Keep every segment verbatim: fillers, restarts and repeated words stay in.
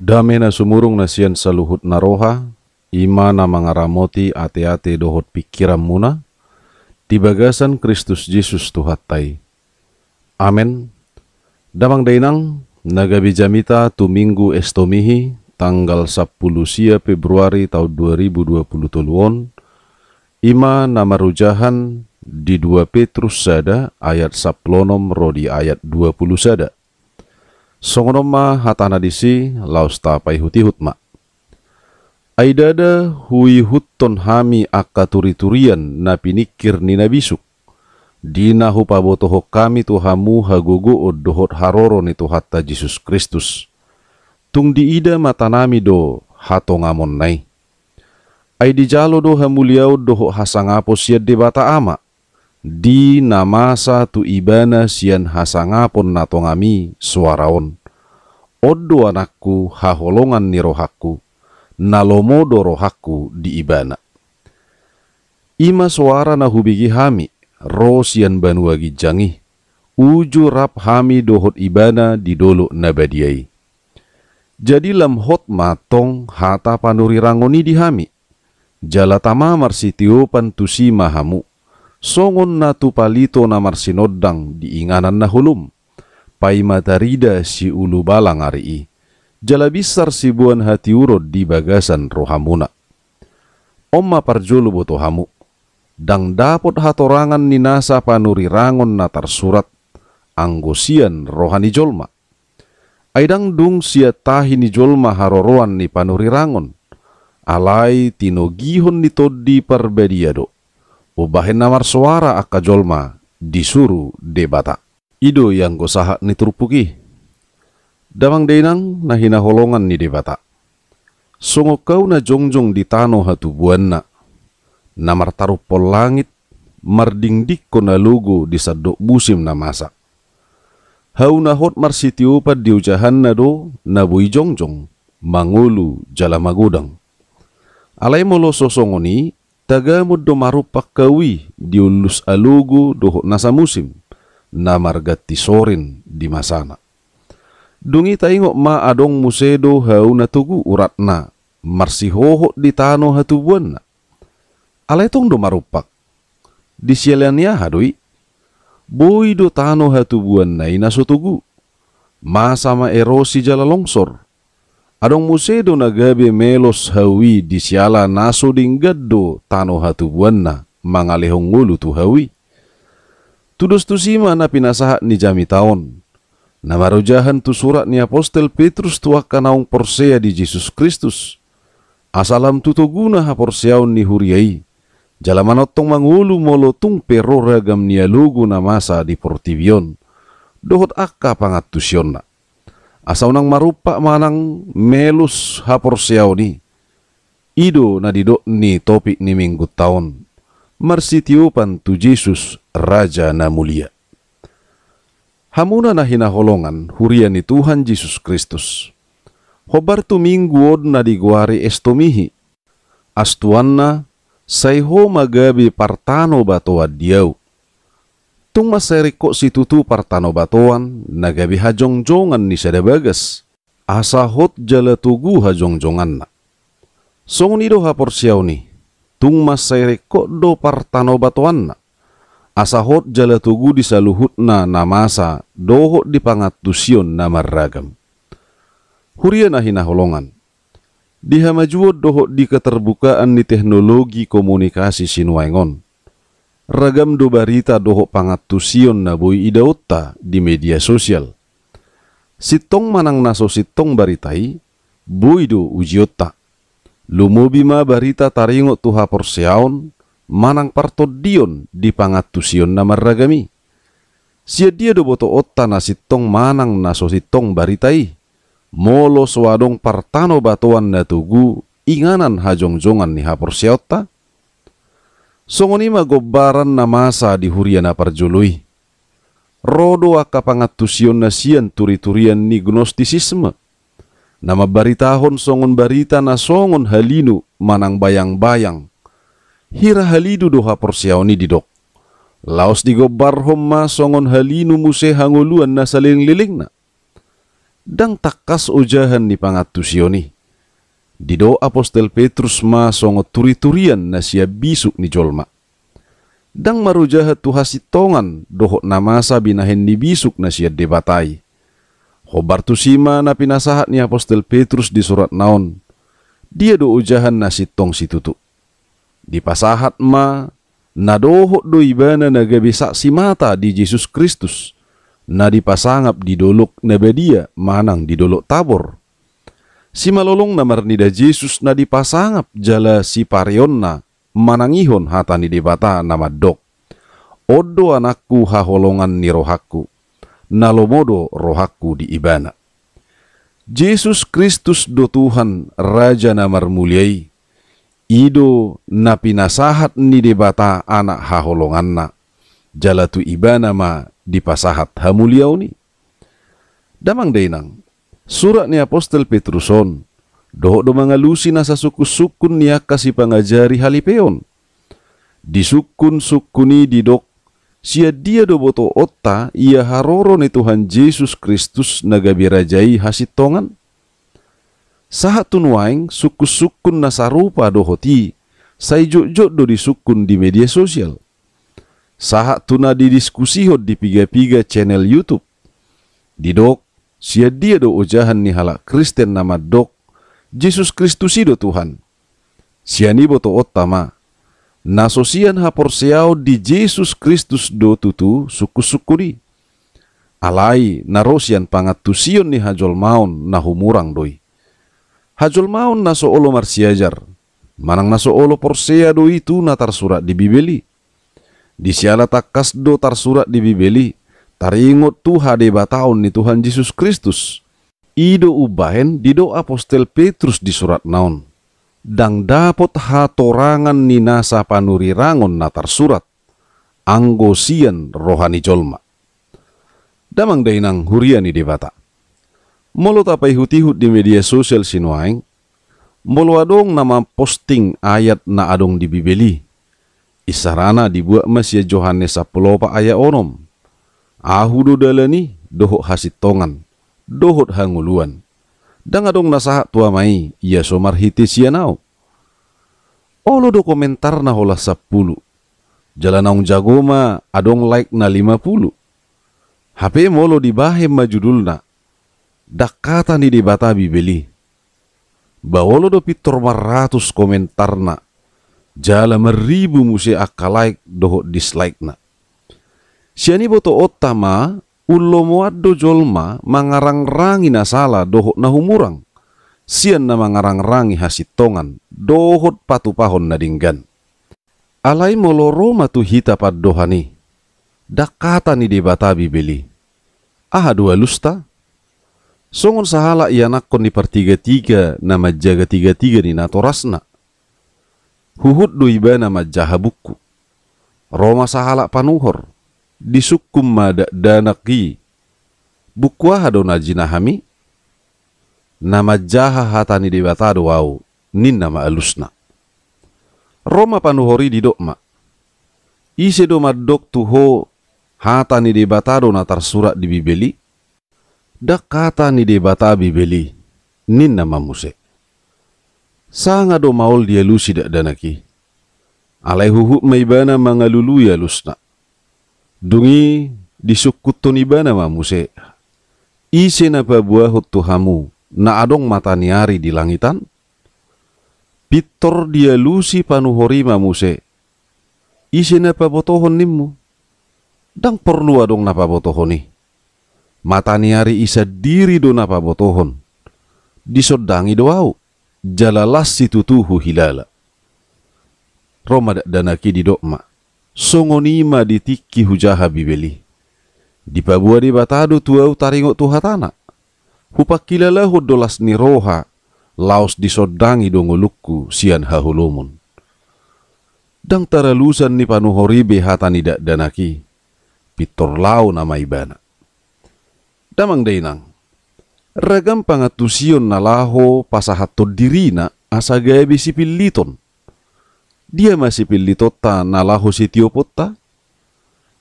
Dame na sumurung na sian saluhut na roha, i ma na mangaramoti ateate dohot pingkiranmuna, di bagasan Kristus Jesus Tuhanta i. Amen. Damang dainang, na gabe jamita tu Minggu Estomihi, tanggal sampulu sia Februari taon dua ribu dua pulu tolu on, i ma na marojahan di dua Petrus sada ayat sampulu onom ro di ayat dua pulu sada. Songon on ma hatana disi, laos tapaihut-ihut ma. Ai ndada huihuthon hami angka turi-turian na piningkir ni na bisuk, di na hupabotohon hami tu hamu hagogoon dohot haroro ni Tuhanta Jesus Kristus. Tung diida matanami do hatongamonna i. Ai dijalo do hamuliaon dohot hasangapon sian Debata Ama, di na masa tu Ibana sian hasangapon na tongam i soara on: On do Anakku haholongan ni rohangku, na lomo do rohangku di Ibana. I ma soara na hubege hami, ro sian banua ginjang i, uju rap hami dohot Ibana di dolok na badia i. Jadi lam hot ma tong hata panurirangon i di hami, jala tama marsitiopan tusi ma hamu, songon na tu palito na marsinondang di inganan na holom, paima tarida siulubalang ari i, jala binsar siboan hatiuron di bagasan rohamuna. On ma parjolo boto hamu, ndang dapot hatorangan ni nasa panurirangon na tarsurat, anggo sian roha ni jolma. Ai ndang dung sian tahi ni jolma haroroan ni panurirangon, alai tinogihon ni Tondi Parbadia do, umbahen na marsoara angka jolma disuru Debata. I do ianggo sahat ni turpuk i. Damang dainang na hinaholongan ni Debata. Songon hau na jongjong di tano hatubuanna, na martarumpon langit, mardingdingkon alogo di sandok musim na masa. Hau na hot marsitiopan di ojahanna do na boi jongjong, mangolu jala magodang. Alai molo so songon i, tagamon do marumpak hau i di ullus alogo dohot nasa musim, na marganti sorin di masana. Dung i taingot ma adong muse do hau na togu uratna, marsihohot di tano hatubuanna. Alai tong do marumpak. Disiala ni aha do i? Boi do tano hatubuanna i na so togu. Masa ma erosi jala longsor. Adong muse do na gabe melos hau i disiala na so denggan do tano hatubuanna mangalehon ngolu tu hau i. Tudos tusi ma na pinasahat ni jamita on, na marojahan tu surat ni apostel Petrus tu angka naung porsea di Jesus Kristus, asa lam tu toguna haporseaon ni huria i, jala manongtong mangolu molo tung pe ro ragam ni alogo na masa di portibi on, dohot angka pangantusionna. Asa unang marumpak manang melos haporseaon i. I do na didok ni topik ni Minggunta on, marsitiopan tu Jesus, Raja na mulia. Hamuna na hinaholongan huria ni Tuhan Jesus Kristus. Hombar tu Minggu on na digoari Estomihi. Astuanna, sai ho ma gabe partanobatoan di ahu. Tung mansai ringkot situtu partanobatoan na gabe hajongjongan ni sada bagas, asa hot jala togu hajongjonganna. Songon i do haporseaon i, tung mansai ringkot do partanobatoanna, asa hot jala togu di saluhutna na masa dohot di pangantusion na marragam. Huria na hinaholongan, di hamajuon dohot di keterbukaan ni teknologi komunikasi sinuaeng on, ragam do barita dohot pangantusion na boi idaonta di media sosial. Sintong manang na so sintong barita i, boi do ujionta. Lumobi ma barita taringot tu haporseaon manang partondion di pangantusion na marragam i. Sian dia do botoonta na sintong manang na so sintong barita i, molo so adong partanobatoan na togu inganan hajongjongan ni haporseaonta? Songon i ma gombaran na masa di huria na parjolo i. Ro do angka pangantusion na sian turiturian ni Gnostisisme. na mambaritahon songon barita na songon halinu manang bayang-bayang. Hira halidu do haporseaon i didok. Laos digombarhon ma songon halinu muse hangoluan na saleleng-lelengna. Ndang tangkas ojahan ni pangantusion i. Didok apostel Petrus ma songon turi-turian na sian bisuk ni jolma. Ndang marojahan tu hasintongan dohot na masa binahen ni bisuk na sian Debata i. Hombar tusi ma na pinasahat ni apostel Petrus di suratna on. Dia do ojahan na sintong situtu? Dipasahat ma na dohot do ibana na gabe saksi mata di Jesus Kristus, na dipasangap di dolok na badia manang di dolok Tabor. Simalolongna marnida Jesus na dipasangap jala sipareonna manangihon hata ni Debata na mandok: On do Anakku haholongan ni rohangku, na lomo do rohangku di Ibana. Jesus Kristus do Tuhan, Raja na marmulia i. I do na pinasahat ni Debata Anak haholonganna, jala tu Ibana ma dipasahat hamuliaon i. Damang dainang, surat ni apostel Petrus on dohot do mangalusi nasa sungkun-sungkun ni angka sipangajari halipeon. Di sungkun-sungkun i didok, sian dia do botoonta ia haroro ni Tuhan Jesus Kristus na gabe Raja i hasintongan? Sahat tu nuaeng sungkun-sungkun na sarupa dohot i sai jotjot do disungkun di media sosial. Sahat tu na didiskusihon di piga-piga channel YouTube. Didok, sian dia do ojahan ni halak Kristen na mandok Jesus Kristus i do Tuhan? Sian i botoonta ma, na so sian haporseaon di Jesus Kristus do tutu sungkun-sungkun i. Alai na ro sian pangantusion ni hajolmaon na humurang do i. Hajolmaon na so olo marsiajar manang na so olo porsea do i tu na tarsurat di Bibel i. Di siala tangkas do tarsurat di Bibel i taringot tu hadebataon ni Tuhan Jesus Kristus. I do umbahen didok apostel Petrus di suratna on, ndang dapot hatorangan ni nasa panurirangon na tarsurat, anggo sian roha ni jolma. Damang dainang huria ni Debata, molo tapaihut-ihut di media sosial sinuaeng, molo adong na mamposting ayat na adong di Bibel i, isarana dibuat ma sian Johannes sampulu opat ayat onom: Ahu do dalan i, dohot hasintongan, dohot hangoluan. Ndang adong na sahat tu Ama i, ia so marhite sian Ahu. Olo do komentarna holan sampulu, jala naung jago ma adong like-na lima pulu. Hape molo dibahen ma judulna, Ndang hata ni Debata Bibel i, ba olo do pintor marratus komentarna, jala marribu muse angka like dohot dislike-na. Sian i botoonta ma, umlomoan do jolma mangarangrangi na sala dohot na humurang, sian na mangarangrangi hasintongan dohot patupahon na denggan. Alai molo ro ma tu hita pandohan i, ndang hata ni Debata Bibel i, aha do alusta? Songon sahalak ianakhon ni partigatiga na manjaga tigatiga ni natorasna. Huhut do ibana manjaha buku. Ro ma sahalak panuhor, disungkun ma dakdanak i: Buku aha do na jinaham i? Na manjaha hata ni Debata do ahu, ninna ma alusna. Ro ma panuhor i, didok ma: Ise do mandok tu ho hata ni Debata do na tarsurat di Bibel i? Ndang hata ni Debata Bibel i, ninna ma muse. Sanga do maol dialusi dakdanak i. Alai huhut ma ibana mangalului alusna. Dung i disungkunhon ibana ma muse: Ise na paboahon tu hamu na adong mata ni ari di langit an? Pintor dialusi panuhor i ma muse: Ise na pabotohon nimmu? Ndang porlu adong na pabotohon i. Mata ni ari i sandiri do na pabotohon. Disondangi do ahu, jala las situtu huhilala. Ro ma dakdanak i, didok ma: Songon i ma di tingki hujaha Bibel i. Dipaboa Debata do tu ahu taringot tu hatana. Hupangkilalahon do las ni roha, laos disondangi do ngolungku sian haholomon. Ndang taralusan ni panuhor i be hata ni dakdanak i, pintor laho nama ibana. Damang dainang, Ragam pangantusion na laho pasahathon dirina asa gabe sipilliton. Dia ma sipillitonta na laho sitioponta?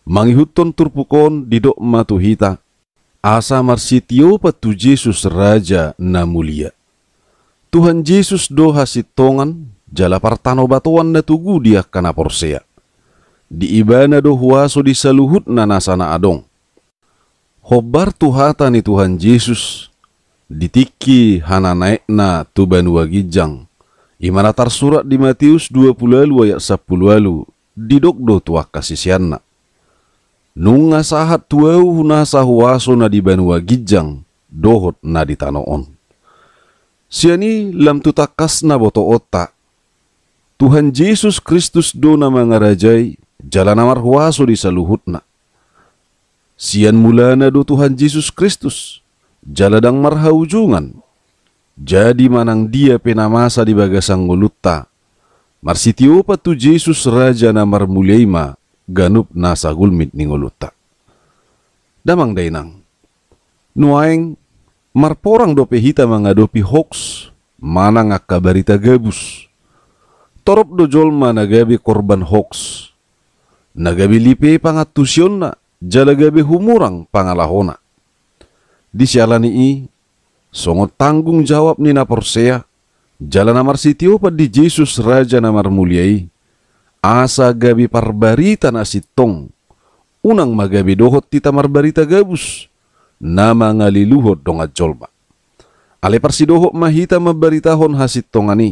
Mangihuthon turpuk on didok ma tu hita, asa marsitiopan tu Jesus Raja na mulia. Tuhan Jesus do hasintongan jala partanobatoan na tugu di angka na porsea. Di Ibana do huaso di saluhut na nasa na adong. Hombar tu hata ni Tuhan Jesus, di tingki hananaekna tu banua ginjang, i ma na tarsurat di Matius dua pulu ualu ayat sampulu ualu, didok do tu angka siseanna. Nunga sahat tu ahu nasa huaso na di banua ginjang dohot na di tano on. Sian i lam tu tangkasna botoonta, Tuhan Jesus Kristus do na mangarajai, jala na marhuaso di saluhutna. Sian mulana do Tuhan Jesus Kristus, jala ndang marhaujungan. Jadi manang dia pe na masa di bagasan ngolunta, marsitiopan tu Jesus Raja na marmulia i ma ganup nasa gulmit ni ngolunta. Damang dainang, nuaeng marporang dope hita mangadopi hoaks, manang angka barita gabus. Torop do jolma na gabe korban hoaks. Na gabe lipe pangantusionna, jala gabe humurang pangalahona. Di siala ni i, songon tanggung jawab ni na porsea, jala na marsitiopan di Jesus Raja na marmulia i, asa gabe parbarita na sintong, unang ma gabe dohot hita marbarita gabus, na mangaliluhon dongan jolma. Alai parsidohot ma hita mambaritahon hasintongan i,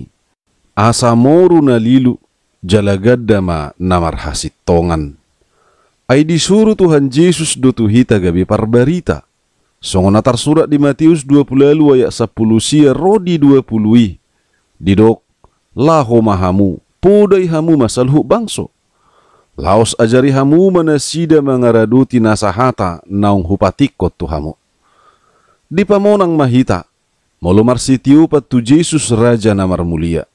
asa moru na lilu, jala ganda ma na marhasintongan. Ai disuru Tuhan Jesus do tu hita gabe parbarita. Songon na tarsurat di Matius dua pulu ualu ayat sampulu sia ro di dua pulu i. Didok, laho ma hamu, podai hamu ma saluhut bangso. Laos ajari hamu ma nasida mangaradoti nasa hata naung hupatingkon tu hamu. Dipamonang ma hita, molo marsitiopan tu Jesus Raja na marmulia.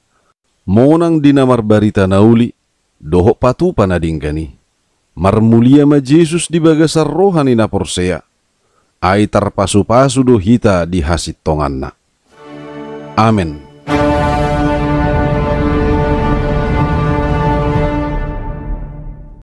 Monang di na marbarita na uli, dohot patupa na denggan i. Marmulia ma Jesus di bagasan roha ni na porsea. Ai tarpasupasu do hita di hasintonganna. Amen.